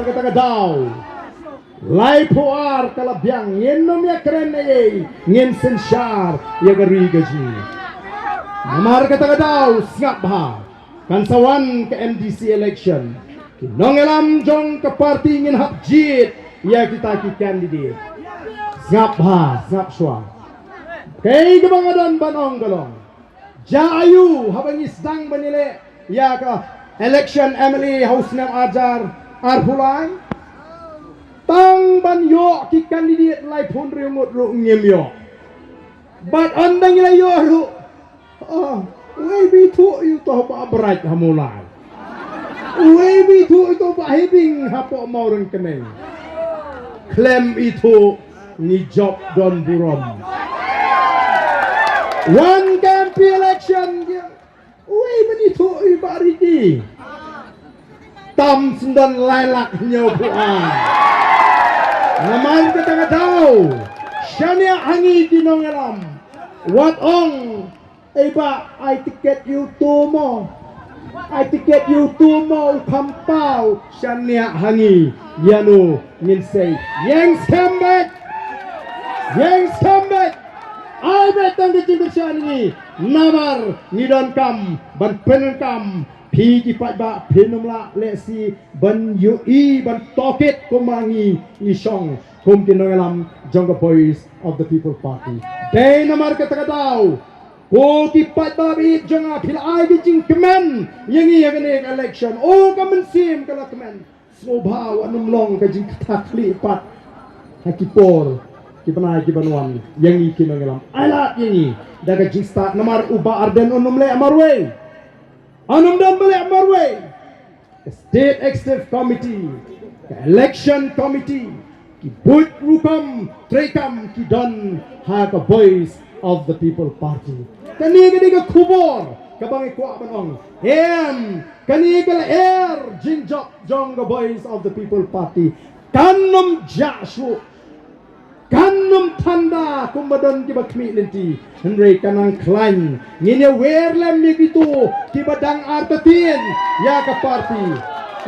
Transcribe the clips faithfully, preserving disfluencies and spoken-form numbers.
Kata ka daw laiphew ar ka la biang, ngin nym ïakren ei ei, ngin synshar ïa ka ri ka jong ngi. Namar kata ka daw, sngap bha, kan sa wan ka M D C election. Ki nongïalam jong ka party ngin hap jied ïa kita ki candidate. Sngap bha, sngap shuwa. Kaei kaba nga don ban ong ka long, jia aiu haba ngi sdang ban ïaleh ïa ka election M L A ha u snem arhajar arphew lai? Tang ban ïoh ki candidate laiphew hynriew ngut ruh ngim ïoh. Bad ynda ngi la ïoh ruh, ah, uei ba ithuh ïa uto ba bright ha Mawlai? Uei ba ithuh ïa uto ba heh beiñ hapoh Mawryngkneng? Khlem ithuh ngi jop don burom. Wan ka M P election, uei ban ithuh ïa u Bah Ricky? Tam shen don lai lak hynñiewphew ar. Namar kata ka daw, shaniah ha ngi ki nongïalam, wat ong, ei bah, ai tiket ïa uto mo, ai tiket ïa uto mo, u kham paw. Shaniah ha ngi, ïano ngin sei? Ïeng skhem beit, ïeng skhem beit. Ai beit tang ka jingkyrshan ngi, namar ngi donkam ban pyndonkam. Phi ki paidbah phin ym lah lehse ban ïohi ban tohkit kumba ngi ngi shong kum ki nongïalam jong ka Voice of the People Party. Dei namar kata ka daw, ko ki paidbah ba ïeit jong nga, phi la ai ka jingkmen ïa ngi ha kane ka election. O, ka mynsiem ka la kmen. Sngewbha wat nym long ka jingkata khlieh pat ha ki por ki bnai ki ban wan ïa ngi ki nongïalam. Ai lad ïa ngi da ka jingstad, namar u Bah Ardent un ym leh marwei. Un ym don ba leh marwei. Ka State Executive Committee, ka Election Committee, ki buit rukom treikam ki don ha ka Voice of the People Party. Kane ka dei ka khubor kaba ngi kwah ban ong. Em, kane ka lyer jingjop jong ka Voice of the People Party kan ym jah shuh, kan ym thanda kumba don kiba khmih lynti, hynrei ka nang khlaiñ. Ngin ïawer lem ïa kito kiba dang artatien ïa ka party.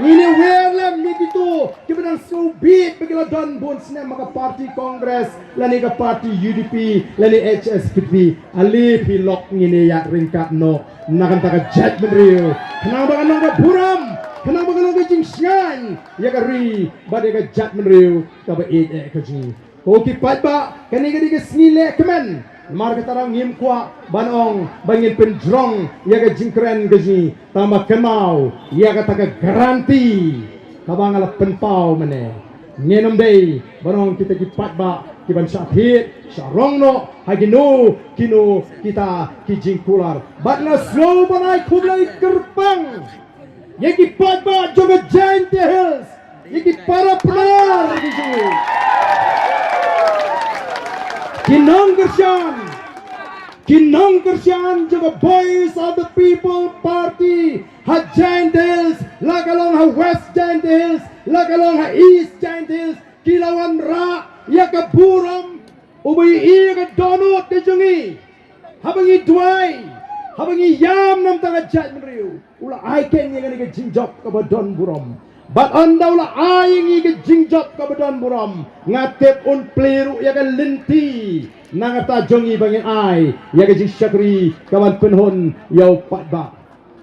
Ngin ïawer lem ïa kito kiba dang sngewbit ba ki la don bun snem ha ka party Congress lane ka party U D P lane H S P D P. Ale phi lok, ngin ïa ïaid ryngkat noh na ka bynta ka jaitbynriew, khnang ba kan long ka burom, khnang ba kan long ka jingshngaiñ ïa ka ri bad ïa ka jaitbynriew kaba ïeit eh ka jong ngi. Ko ki paidbah, kane ka dei ka sngi leh kmen. Namar kata ruh ngim kwah ban ong ba ngin pynjrong ïa ka jingkren ka jong ngi, tangba kynmaw ïa kata ka guarantee kaba nga la pynpaw mynne. Ngin ym dei ban ong kita ki paidbah ki ban shah thied shah rong noh ha kino kino kita ki jingkular. Bad nga sngew ban ai khublei kyrpang ïa ki paidbah jong ka Jaintia Hills, ïa ki parapnor ki jong ngi, ki nongkyrshan, ki nongkyrshan jong ka Voice of the People Party ha Jaintia Hills, la ka long ha West Jaintia Hills, la ka long ha East Jaintia Hills, ki la wanrah ïa ka burom uba ïohi ïa ka dohnud ka jong ngi. Haba ngi duwai, haba ngi ïam na ka bynta ka jaitbynriew, u la ai keiñ ïa kane ka jingjop kaba don burom. Bad ynda u la ai ïa ngi ka jingjop kaba don burom, nga tip un plie ruh ïa ka lynti na ka bynta jong ngi ba ngin ai ïa ka jingshakri kaban pynhun ïa u paidbah.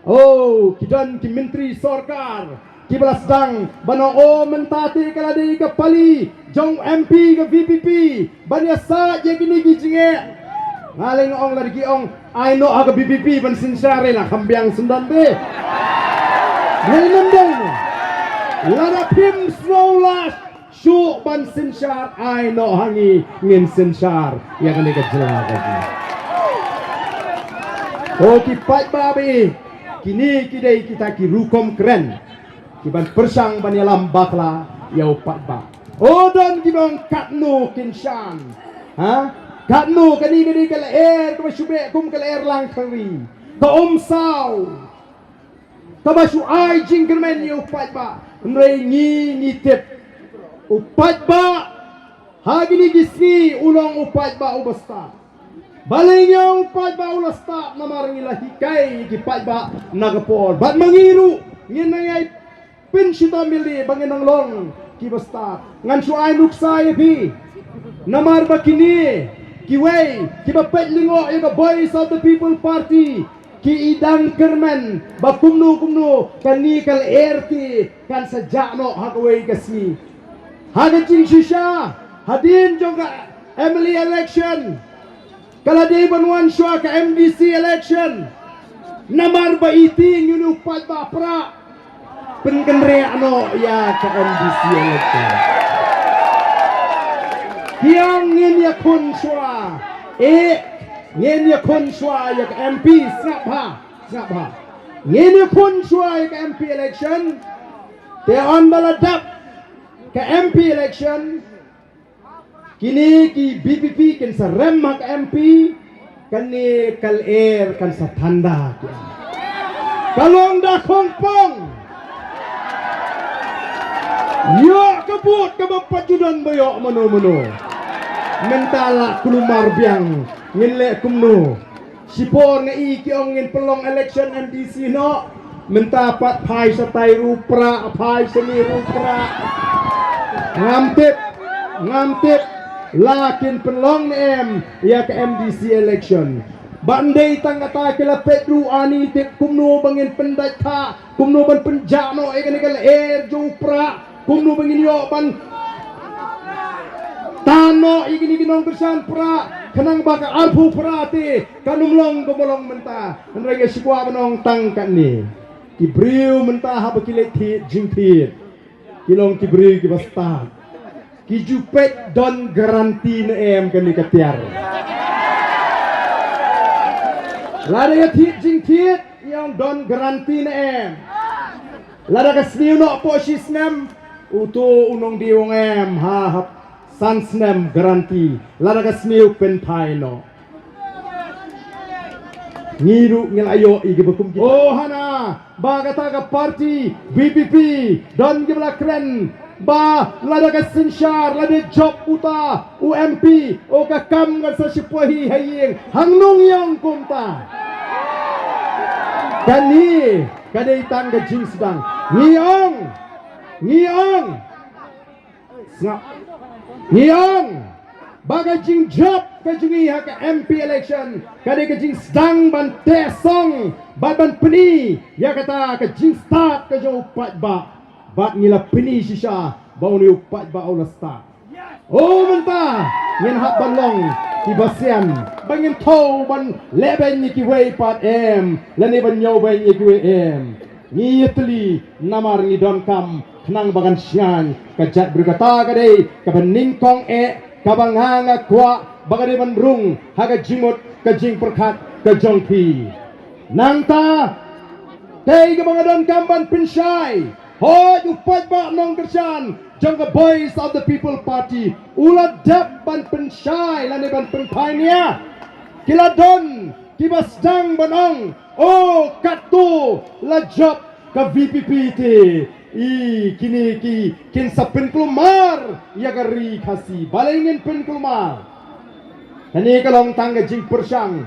Oh, ki don ki myntri sorkar kiba la sdang ban ong, oh, mynta te ka la dei ka pali jong M P ka V P P ban ïasaid ïa kine ki jingeh. Nga lei nga ong, lada ki ong ai noh ha ka V P P ban synshar, la kham biang shen don te. Lei, ym dei. Lada phim sngew lah shuh ban synshar, ai noh ha ngi, ngin synshar ïa kane ka jylla ka jong ngi. Ko ki paidbah ba ïeit, kine ki dei kita ki rukom kren kiban pyrshang ban ïalam bakla ïa u paidbah. Oh, don kiba ong katno kin shan. Ha? Katno? Kane ka dei ka lyer kaba shu beh kum ka lyer langkhari, ka umsaw, kaba shu ai jingkyrmen ïa u paidbah. Hynrei ngi ngi tip u paidbah ha kine ki sngi u long u paidbah uba stad. Balei ngi ong u paidbah u la stad? Namar ngi la hikai ïa ki paidbah na ka por. Bad ma ngi ruh ngin nang ïai Pynshitamilie ba ngin nang long kiba stad. Ngan shu ai nuksa ïa phi. Namar ba kine kiwei kiba peit lyngngoh ïa ka Voice of the People Party ki i dang kyrmen ba kumno kumno kane ka lyer te kan sa jah noh ha kawei ka sngi. Ha ka jingshisha hadien jong ka M L A election, ka la dei ban wan shuwa ka M D C election. Namar ba iti ngi ïoh pat ba pra pynkynriah noh ïa ka M D C election. Ki ong ngin ïakhun shuwa. Eh, ngin ïakhun shuwa ïa ka M P. Sngap ha, sngap ha. Ngin ïakhun shuwa ïa ka M P election. Te haba la dap ka M P election, kine ki V P P kin sa rem ha ka M P. Kane ka lyer kan sa thanda. Ka long da khongpong. Ïoh ka vote kaba pat ju don ba ïoh mano mano. Mynta la kulmar biang, ngin leh kumno? Shipor nga i ki ong ngin pynlong election M D C noh. Mynta pat phai shatai ruh pra, phai shane ruh pra. Ngam tip, ngam tip la kin pynlong ne em ïa ka M D C election. Ba ym dei tang kata, ki la peit ruh ani tip kumno ba ngin pyndait tha, kumno ban pynjah noh ïa kane ka lyer jong pra, kumno ba ngin ïoh ban tan noh ïa kine ki nongkyrshan pra, khnang ba ka arphew pra te kan ym long kumba long mynta. Hynrei nga sngewkwah ban ong tang katne, ki briew mynta haba ki leit thied jingthied, ki long ki briew kiba stad. Ki ju peit don guarantee ne em kane ka tiar. Lada ïa thied jingthied, ïa ong don guarantee ne em. Lada ka sniew noh hapoh shi snem, uto u nongdie u ong em, ha, ha san snem guarantee. Lada ka sniew pynphai noh. Ngi ruh ngi la ïoh ïa kiba kum kita. Oh, hana ba kata ka party V P P don kiba la kren ba lada ka synshar, lada jop uta u M P, oh, ka kam kan sa shu poi ha ïing. Hangno ngi ong kumta? Kane ka dei tang ka jingsdang. Ngi ong, ngi ong Sngap. Ngi ong ba ka jingjop ka jong ngi ha ka M P election ka dei ka jingsdang ban teh song bad ban pyni ïa kata ka jingstad ka jong u paidbah. Bad ngi la pyni shisha ba une u paidbah u la stad. O mynta ngin hap ban long kiba sian ba ngin thew ban leh beiñ ïa kiwei pat em lane ban ñiew beiñ ïa kiwei em. Ngi ïatylli namar ngi donkam khnang ba kan shngaiñ ka jaitbynriew. Kata ka dei kaba nyngkong eh kaba nga nga kwah ba ka dei ban rung ha ka jingmut ka jingpyrkhat ka jong phi. Nangta kaei kaba nga donkam ban pynshai, hooid u paidbah nongkyrshan jong ka Voice of the People Party u la dep ban pynshai lane ban pynphai nia. Ki la don kiba sdang ban ong, o katto la jop ka V P P te. I kine ki kin sa pynkulmar ïa ka ri Khasi. Balei ngin pynkulmar? Kane ka long tang ka jingpyrshang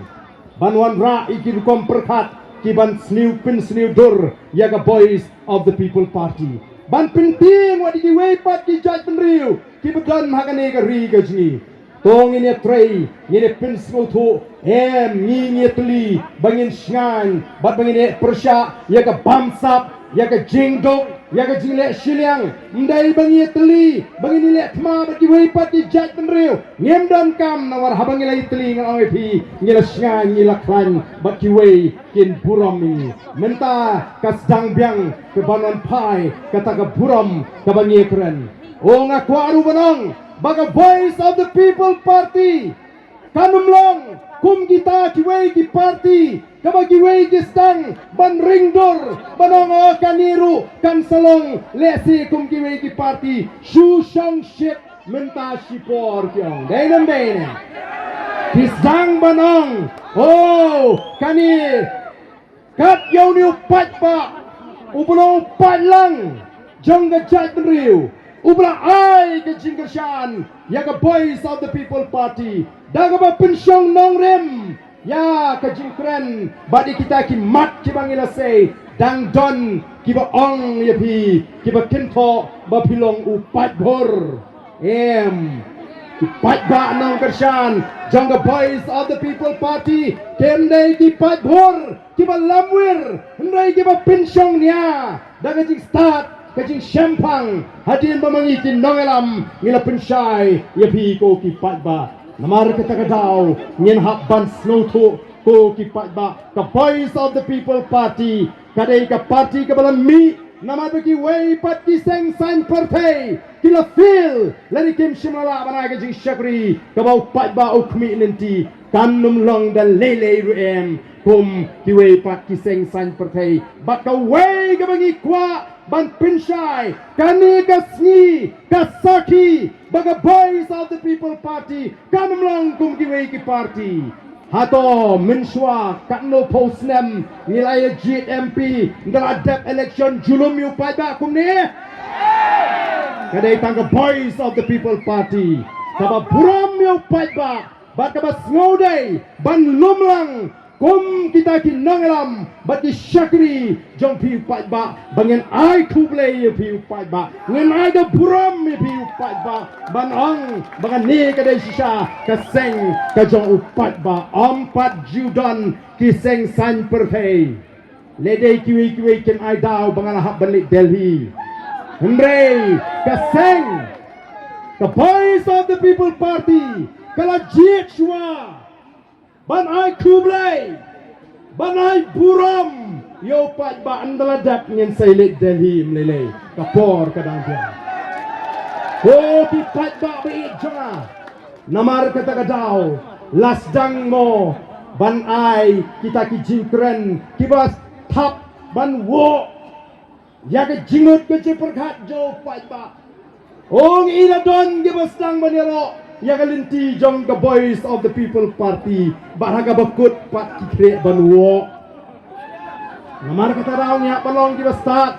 ban wanrah ïa ki rukom pyrkhat ki ban sniew pynsniew dur ïa ka Voice of the People Party, ban pyntieng wat ïa kiwei pat ki jaitbynriew kiba don ha kane ka ri ka jong ngi. To ngin ïatrei, ngin ïa pynsngewthuh, em, ngi ngi ïatylli ba ngin shngaiñ bad ba ngin ïa pyrshah ïa ka bamsap, ïa ka jingduk, ïa ka jingleh shiliang. Ym dei ba ngi ïatylli ba ngin ïa leh thma bad kiwei pat ki jaitbynriew. Ngim donkam, namar haba ngi la ïatylli ngan ong ïa phi, ngi la shngaiñ, ngi la khlaiñ bad kiwei kin burom ïa ngi. Mynta ka sdang biang ka ban wanphai kata ka burom kaba ngi ïakren. O nga kwah ruh ban ong ba ka Voice of the People Party kan ym long kum kita kiwei ki party kaba kiwei ki sdang ban ring dur ban ong, o kane ruh kan sa long lehse kum kiwei ki party. Shu shongshit mynta shipor ki ong. Dei ne ym dei ne? Ki sdang ban ong, o kane kat ïa une u paidbah uba long u paidlang jong ka jaitbynriew uba la ai ka jingkyrshan ïa ka Voice of the People Party da kaba pynshong nongrim ïa ka jingkren bad ïa kita ki mat kiba ngi la sei. Dang don kiba ong ïa phi, kiba kynthoh ba phi long u paidbah. Em. Ki paidbah nongkyrshan jong ka Voice of the People Party kim dei ki paidbah kiba lamwir, hynrei kiba pynshong nia da ka jingstad, ka jingshemphang. Hadien ba ma ngi ki nongïalam ngi la pynshai ïa phi ko ki paidbah. Namar kata ka daw ngin hap ban sngewthuh ko ki paidbah, ka Voice of the People Party ka dei ka party kaba la mih namar ba kiwei pat ki seng saiñ pyrthei ki la fail lane kim shym la lah ban ai ka jingshakri kaba u paidbah u khmih lynti. Kan ym long da lei lei ruh em kum kiwei pat ki seng saiñ pyrthei. Bad kawei kaba ngi kwah ban pynshai, kane ka sngi ka sakhi ba ka Voice of the People Party kan ym long kum kiwei ki party. Hato mynshuwa katno phew snem ngi la ïa jied M P, ngi la dep election, jur lum ïa u paidbah kumne? Ka dei tang ka Voice of the People Party kaba burom ïa u paidbah bad kaba sngewdei ban lum lang kum kita ki nongïalam bad ki shakri jong phi u paidbah, ba ngin ai khublei ïa phi u paidbah, ngin ai da burom ïa phi u paidbah, ban ong ba kane ka dei shisha ka seng ka jong u paidbah, ym pat ju don ki seng saiñ pyrthei. Lei dei kiwei kiwei kin ai daw ba nga la hap ban leit Delhi. Hynrei ka seng, ka Voice of the People Party ka la jied shuwa ban ai khublei, ban ai burom ïa u paidbah. Ynda la dep ngin sa ïa leit Delhi, ym lei lei, ka por ka dang biang. Ko ki paidbah ba ïeit jong nga, namar kata ka daw la sdang mo ban ai kita ki jingkren kiba thap ban woh ïa ka jingmut ka jingpyrkhat jong u paidbah. Ong i la don kiba sdang ban ïaroh ïa ka lynti jong ka Voice of the People Party, bad ha kaba kut pat ki khreh ban woh. Namar kata daw ngi hap ban long kiba stad,